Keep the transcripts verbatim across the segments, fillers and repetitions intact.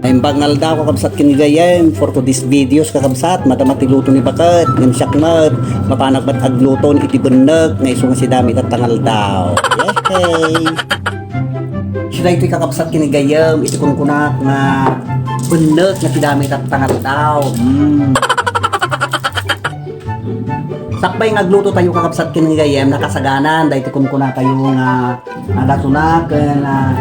Naimbag nga aldaw, kakabsat ken gagayyem, for today's videos, kakabsat, madama ti luto ni baket, ngem siak met, mapanak met agluto iti benneg, nga isu nga sidamit a tangaldaw. Yehey! Isu daytoy, kakabsat ken gagayyem, iti kunkunak nga benneg nga sidamit a tangaldaw. Mm. Sakbay nga agluto tayo, kakabsat ken gagayyem, nakasaganan daytoy kunkunatayo nga, nga lasona ken, ah,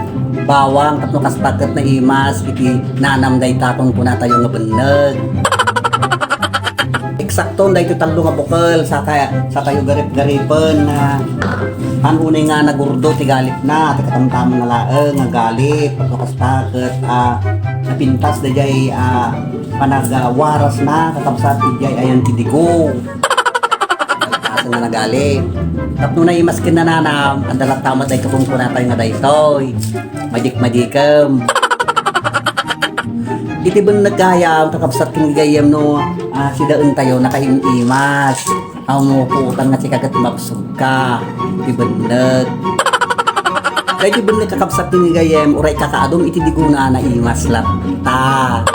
bawang tapno kasta ket naimas iti nanam dayta kunkunatayo nga benneg. Eksakto daytoy tallo nga bukel, saka, sakayo garip-garipen, ah, unay nga nagurdo ti galipna, ti katamtaman nga laeng nga galip, tapno kasta ket, ah, napintas daydiay, ah, panagwarasna, kakabsat, idiay ayan ti digo. Asang nga nagalip. Tapno naimas ken nananam, adda latta met daytoy kunkunatayo nga daytoy. Madik-madikem. Iti benneg gayam, kakabsat ken gagayyem no, ah, sidaentayo, nakaim-imas. Aw, no, puotan nga sika ket mabsogka. Iti benneg. Daytoy benneg, kakabsat ken gagayyem, uray kakaadum iti digona, naimas latta.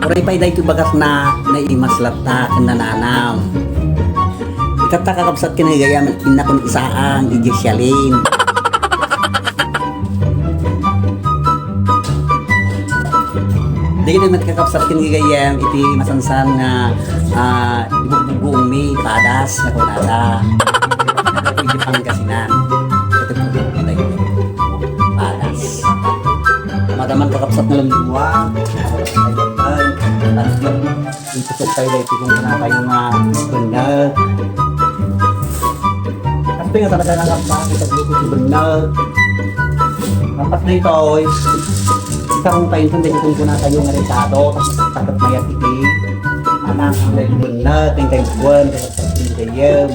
Uray pay daytoy bagasna, naimas latta ken nananam. Itatta, kakabsat ken gagayyem, innakon isaang idiay sialin. Dagiti met, kakabsat ken gagayyem, iti masansan nga, ah, ibugbugong mi, padas nga kunada. Iti Pangasinan. Iti padas. Madaman, kakabsat, nga lumlua. Itusok tayo daytoy kunkunatayo nga benneg. Kastoy nga talaga nga bakit agluto ti benneg. Tapos daytoy, ikarong tayo, daytoy kunkunatayo nga rekado, tapos takot mayat iti anak, ang daytoy benneg, daytoy benneg, daytoy benneg.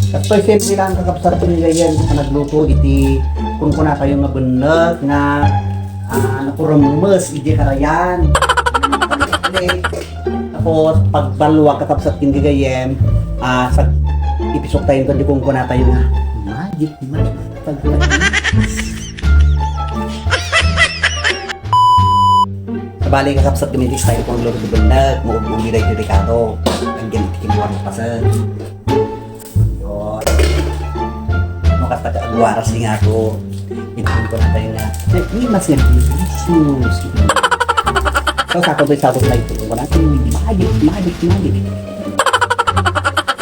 Kastoy, simple lang, kakabsat, gagayyem, panagluto iti kunkunatayo nga benneg nga, ah, nakuremmes iti karayan. Tapos, pagbaluag, kakabsat ken gagayyem, ah, sag-, ipisok tayo ken di kunkunatayo nga, magic, magic. Pag-, sabali, kakabsat, gamitin tayo kung luto ti benneg, maubuli daytoy rekado. Ang ganit, kinuha mo pa sa. Yun. No, kasta ka agwaras nga to. Ito ko na tayo nga. Naimas nga delicious. So, sakto to, sakto na ito. Wala tayong magic, magic, magic.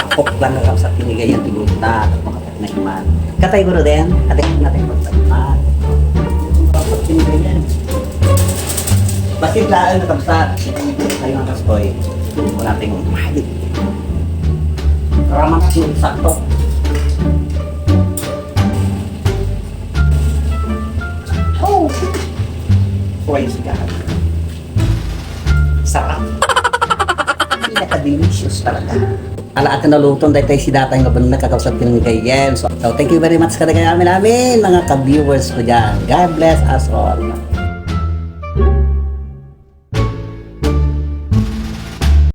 Akop lang nga sa kinigayan, tibulta, at makatak na iman. Katay guro din, katay na tayo magtagman. Sa kinigayan. Basit laang na kamsat. Tayo ang kastoy. Wala tayong magic. Raman at yung sakto. Oh! Praise God. Sarap. Pinaka-delicious talaga. Ala, atin na luton, dahil tayo si datay nga benek, kakabsat ken gagayyem. So, so, thank you very much kada kami namin, mga ka-viewers ko dyan. God bless us all.